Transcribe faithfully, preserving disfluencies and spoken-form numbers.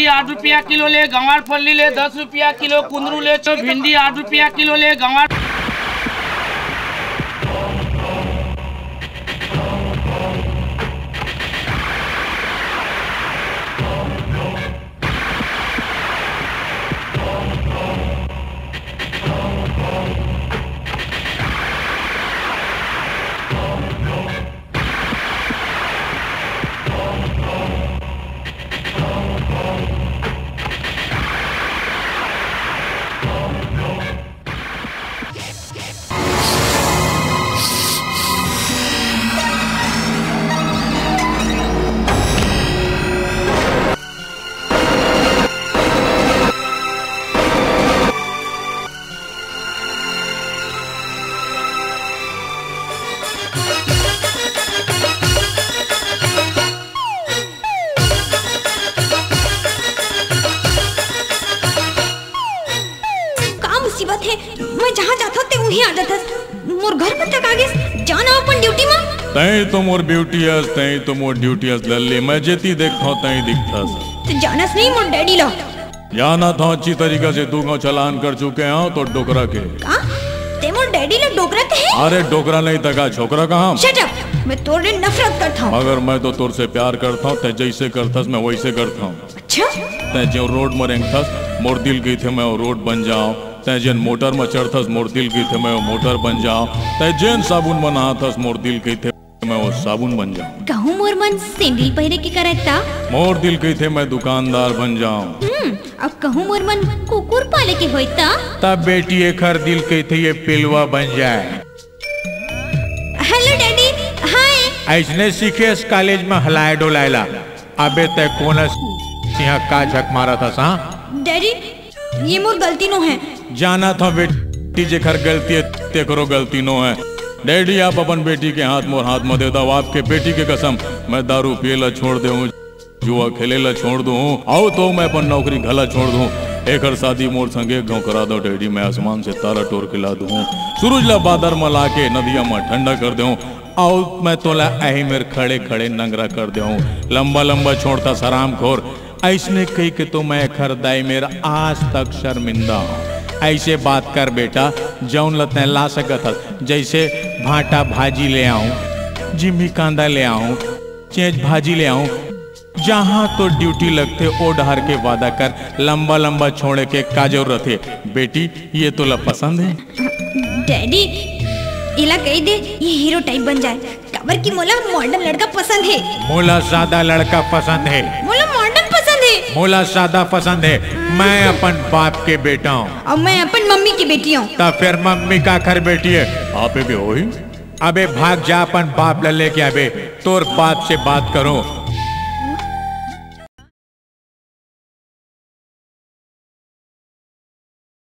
आठ रुपया किलो ले, गंवार फल्ली ले दस रुपया किलो, कुंदरू ले छो, भिंडी आठ रुपया किलो ले, गंवार का मुसीबत हे? मैं जहाँ जाथव ते उहीं आ जाथस। मोर घर पता का गेस? जाना अपन ड्यूटी मा। तैं तो मोर ब्यूटी हस, तैं तो मोर ड्यूटी हस लल्ली। मैं जेती देखथव तैं दिखथस। ते जानस नहीं मोर डैडी ला। जानत हव, अच्छी तरीका से दू गांव चलान कर चुके हव तोर डोकरा के। का? ते मोर डैडी ला डोकरा कहे? अरे डोकरा नहीं त का छोकरा कहा? Shut up! मैं तोर ले नफरत करथव। मगर मैं तो तोर से प्यार करथव, तैं जैसे करथस मैं वैसे करथव। अच्छा? तैं जो रोड म रेंगथस, मोर दिल कहिथे मैं वो रोड बन जाव। तैं जेन मोटर म चढ़थस, मोर दिल कहिथे मैं वो मोटर बन जाव। तैं जेन साबुन म नहाथस, मोर दिल कहिथे मैं वो साबुन बन जाव। कहूँ मोर मन सैंडल पहिरे के करय त? मोर दिल कहिथे मैं दुकानदार बन जाव। हम्म, अब कहूँ मोर मन कुकुर पाले के होय त? तब बेटी एखर दिल कहिथे ये पिलवा बन जाय। Hello daddy. हाय। अइसने सीखेस कॉलेज म हलाय डोलाय ला। अबे तैं कोन अस इहाँ का झक मारत हस, हाँ? डैडी, ये मोर गलती नो हे। जानत हव बेटी, जेखर गलती हे, तेकरो गलती नो हे। डैडी, आप अपन बेटी के हाथ मोर हाथ म दे दव। आपके बेटी के कसम, मैं दारू पिये ला छोड़ दे हूँ, जुआ खेले ला छोड़ दू हूँ, अउ तो मैं अपन नौकरी घला छोड़ दू हूँ। एखर शादी मोर संगे एक घांव करा दव डैडी, मैं आसमान से तारा टोर के ला दू हूँ, सूरज ला बादर म ला के नदिया म ठंडा कर दे हूँ। अउ मैं तोला अही मेर खड़े खड़े नंगरा कर दे हूँ। लंबा लंबा छोड़थस हरामखोर। अइसने कहि के तो मैं एखर दाई मेर आज तक शर्मिंदा हूँ। अइसे बात कर बेटा, जउन ल तैं ला सकत हस, जइसे भांटा भाजी ले आऊं, जिमी कांदा ले आऊं, चेंच भाजी ले आऊं, जहां तोर ड्यूटी लगथे ओ डहर के वादा कर, लंबा लंबा छोड़े के का जरूरत हे? बेटी, ये तोला पसंद हे? डैडी, एला कहि दे, ये हीरो टाइप बन जाय, काबर कि मोला मॉडर्न लड़का पसंद हे। मोला सादा लड़का पसंद हे। मोला मॉडर्न पसंद हे। मोला सादा पसंद हे। मैं अपन बाप के बेटा हूँ। अउ मैं अपन मम्मी के बेटी हूँ। त फेर मम्मी काखर बेटी हे? आपे के होही। अबे भाग जा, अपन बाप ल लेके आबे, तोर बाप से बात करो।